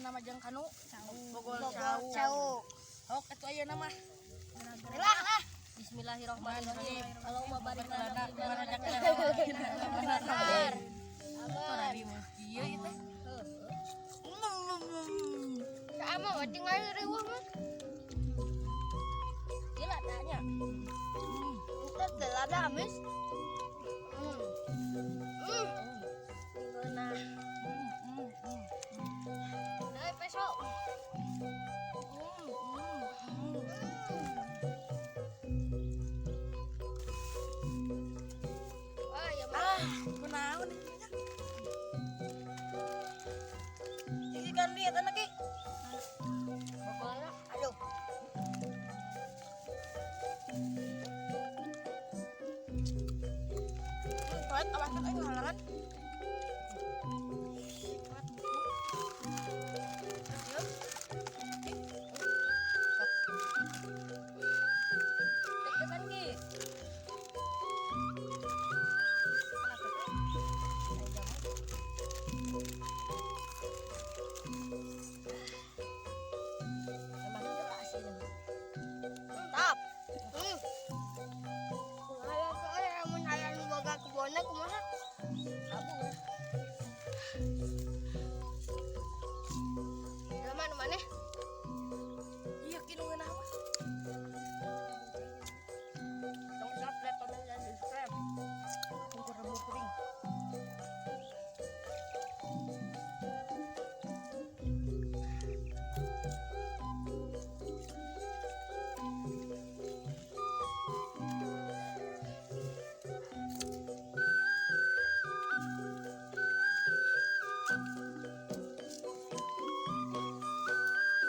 Nama jeung kanu Bogol Bogol cau. cau. Hok atuh ayeuna mah. Lah ah. Bismillahirrahmanirrahim. Allahumma barik lana fi ma Sabar. Sabar. Kieu ieu teh. Sama mah tinggal riweuh mah. Gila tanya. Itu teh lada amis. Hmm. Hmm. Nah, Nah, peso. Ah, ya mah. Ah, kunaon ieu nya? Iki kan lihat anak ki. pokoknya Aduh. Toet awas kan aing halangan. Deg-degan ki. Emang jelas ini. Mantap. Hmm. Kumaha soalnya lamun hayang nu boga kebonna kumaha? Kabur. Jelema nu maneh? Iya ki nu ngeunah mah. Tong silap like, komen, dan subscribe. Pungkur remu kuring.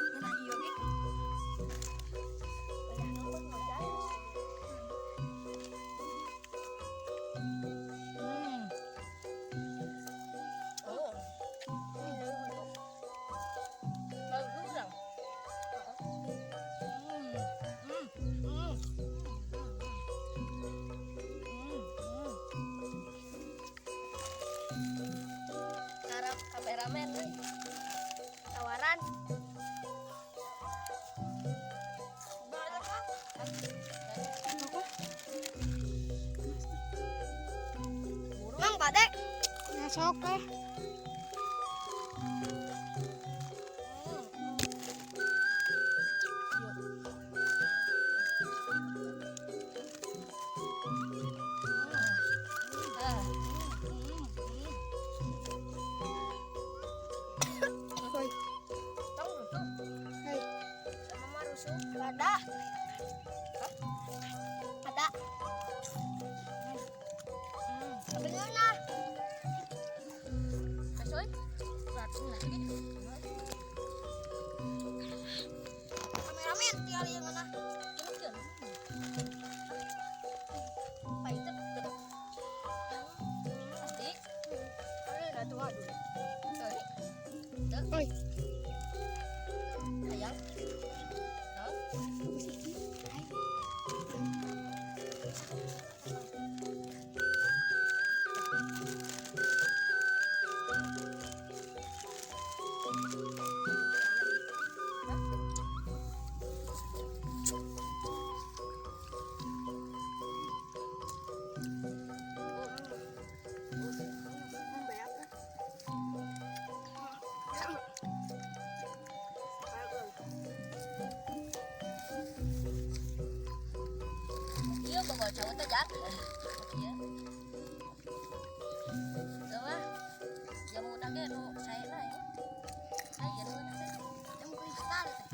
Ngeunah ieu ge. Hmm. Oh. Bagus dong. Hmm. Hmm. Hmm. Hmm. Hmm. Cara kameramen euy. Tawaran. Banyak ah. Mang bade. Nah, sok teh. Ah, Hoi. tong rusuh. Hei. Sama mah rusuh. Ada. Ada. Hmm. Bener. Pesoy. Lagi. Kameramen tinggal yang ngeunah. Ini Pahit gitu. Pasti. Aduh, atuh aduh. Sorry. Oi. Ayam. Hah? Iya, bawa cowok teh jak. Iya. Coba. Jamu nage nu saena ya. Aya nu teh. Jamu kristal teh.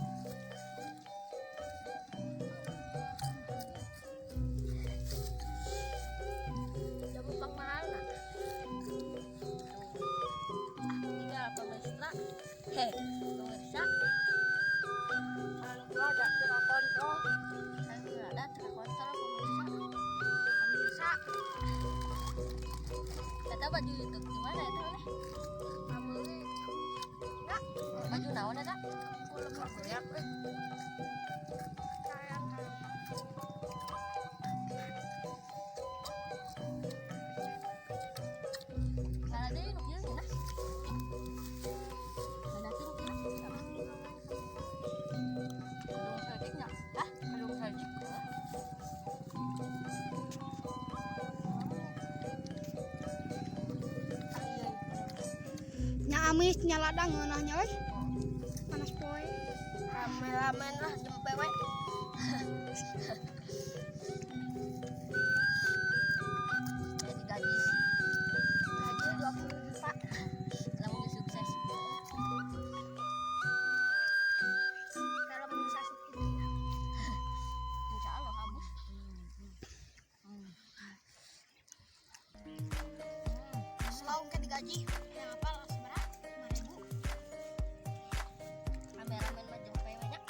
Jamu pang mahal nah. Tiga pemirsa. Heh, pemirsa. Anu ada teu kontrol. Saya ada terkontrol pemirsa. Pemirsa, Kata baju YouTube di mana itu oleh? Kamu Kak, baju naon eta? ku lemah beak euy. sayang. Salah deui nu kieu nya. Mana tuh nu kieu? Amis nyaladang ngeunahnya euy. Panas poe. Kameramen lah jempe we. Jadi gaji. Gaji 20 juta. Lamun sukses. Kalau bisa sukses. Insya Allah habis. Selaung ke digaji. Yang apa lah seberapa? 5.000. Kameramen mah jempe banyak.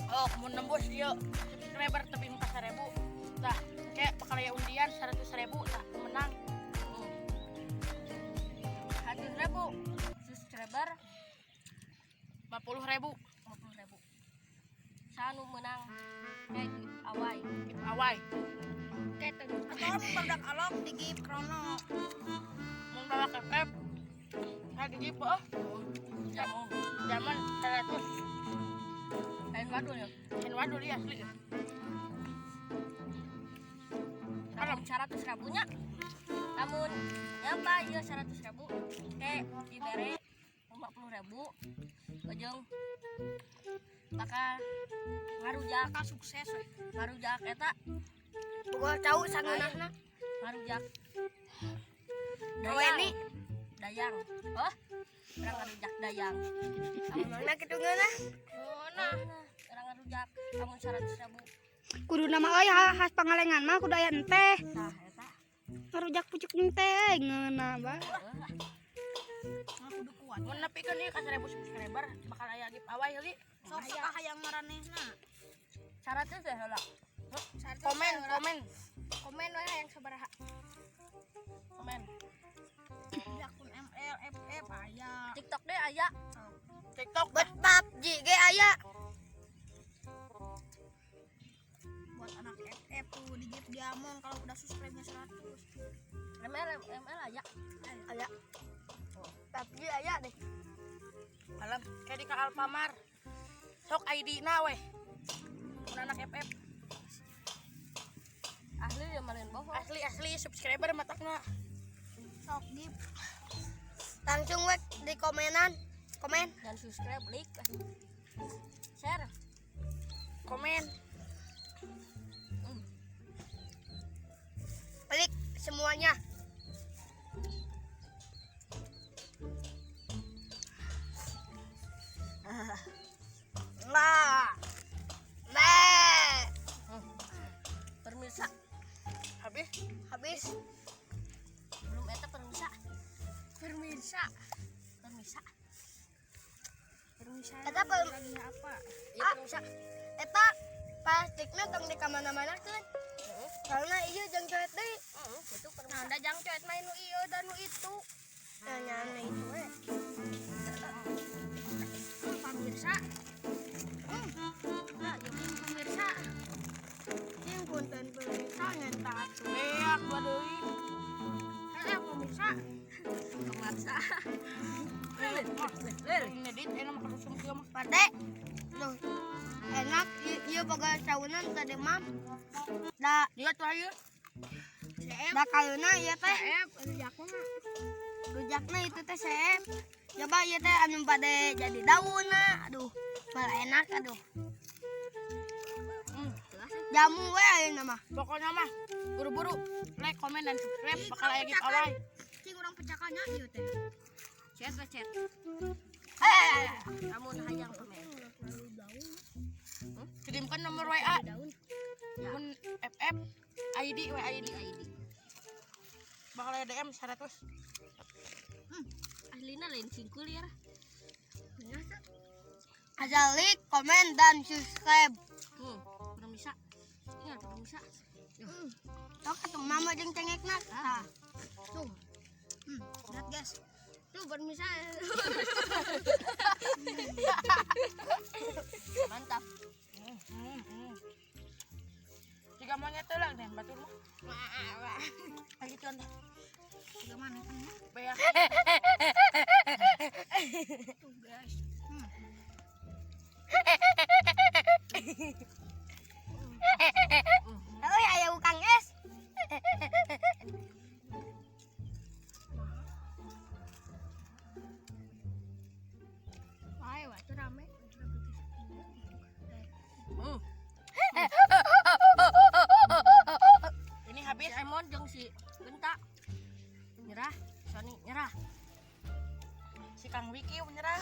Oh, mau nembus ieu subscriber tepi 4.000. Tah, kayak bakal aya undian 100.000 tah menang. 100.000 subscriber 50.000 50.000. Sanu menang kayak giveaway. Giveaway. Kayak tuh. Atau produk alok di gift krono. Mun bawa KF saya di gift oh. Jamu. Zaman 100. Lain wadul ya. Lain wadul iya asli. Lamun 100.000 nya. Lamun nyampa ieu 100.000 kayak dibere 50.000 ujung bakal ngarujak Bakal sukses we. ngarujak eta Gua tahu sangeunahna. ngarujak Weni. dayang oh urang ngarujak dayang Mana kitu ngeunah? nah urang ngarujak lamun 100.000 Kudu nama euy khas Pangalengan mah kudu aya enteh. Tah eta. Ngarujak pucuk enteh ngeunah ba. Kudu kuat. Mun nepikeun ieu ka 1000 subscriber bakal aya giveaway heuli. Sok sok hayang maranehna. 100 teh heula. Komen, komen, Komen we hayang sabaraha. Komen. Di akun ML FF aya. TikTok deh aya. TikTok. Buat PUBG ge aya. Buat anak FF tuh di gift diamond kalau udah subscribe-nya 100. ML ML aya. Aya. PUBG aya deh. Alam, kayak di ka Alfamart. Sok ID na weh. Mun anak FF Ahli ya malin bohong. Asli asli subscriber matakna. Sok gift. Langsung wek di komenan. Komen. Dan subscribe, like, share. Komen. Klik semuanya. Nah. Nah. Pemirsa, Habis. Habis. Belum eta pemirsa. Pemirsa. Pemirsa. Pemirsa. Eta lagi apa? Iya pemirsa. Eta plastiknya tong di kamana-mana kan. Soalnya iya jang coet deui. Heeh, gitu pemirsa. Nah, da jang coet main nu ieu dan nu itu. Nah, nyana itu we. Pemirsa. Nah, yuk Pemirsa. Yang konten pemirsa nyentak. Beak dua deui. Heeh, pemirsa. Pemirsa. Ngedit enak mah rusum kieu mah. Pade. Tuh. Enak ieu boga saunan tadi mah. Da Dia tuh ayo. da kaluna ieu teh. Rujakna. Rujakna itu teh seep. Coba ieu teh anu pade jadi daunna. Aduh, malah enak aduh. Jamu we ayeuna mah. Pokoknya mah buru-buru like, komen dan subscribe bakal aya giveaway. Cing urang pecakannya ieu teh. Chat we chat. Eh, Lamun hayang komen. Kirimkan nomor WA. Daun. Mun FF ID we ID. ID. Bakal aya DM 100. Aslina lain singkul ya. Asal like, komen dan subscribe. Pemirsa. Ingat pemirsa. Sok atuh mama jeung cengekna. Tah. Tuh. Lihat guys. Tuh pemirsa. Mantap. Jika monyet teh lah deh batur mah. Lagi contoh. Gimana kan ya? Beak. Tuh guys. Oh ya aya ukang es. Kang Wiki menyerah.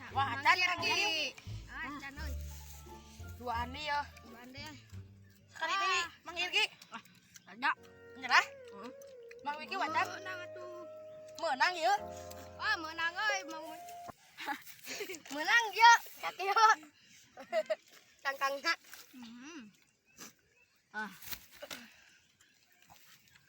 Wah, acan Kang Wiki. Ah, acan euy. Duaan deui ya. Duaan deui. Sekali deui, Mang Irgi. Ada. Menyerah. Mang Wiki wacan. Menang atuh. Menang ya. Wah, menang euy, Mang. Menang ya.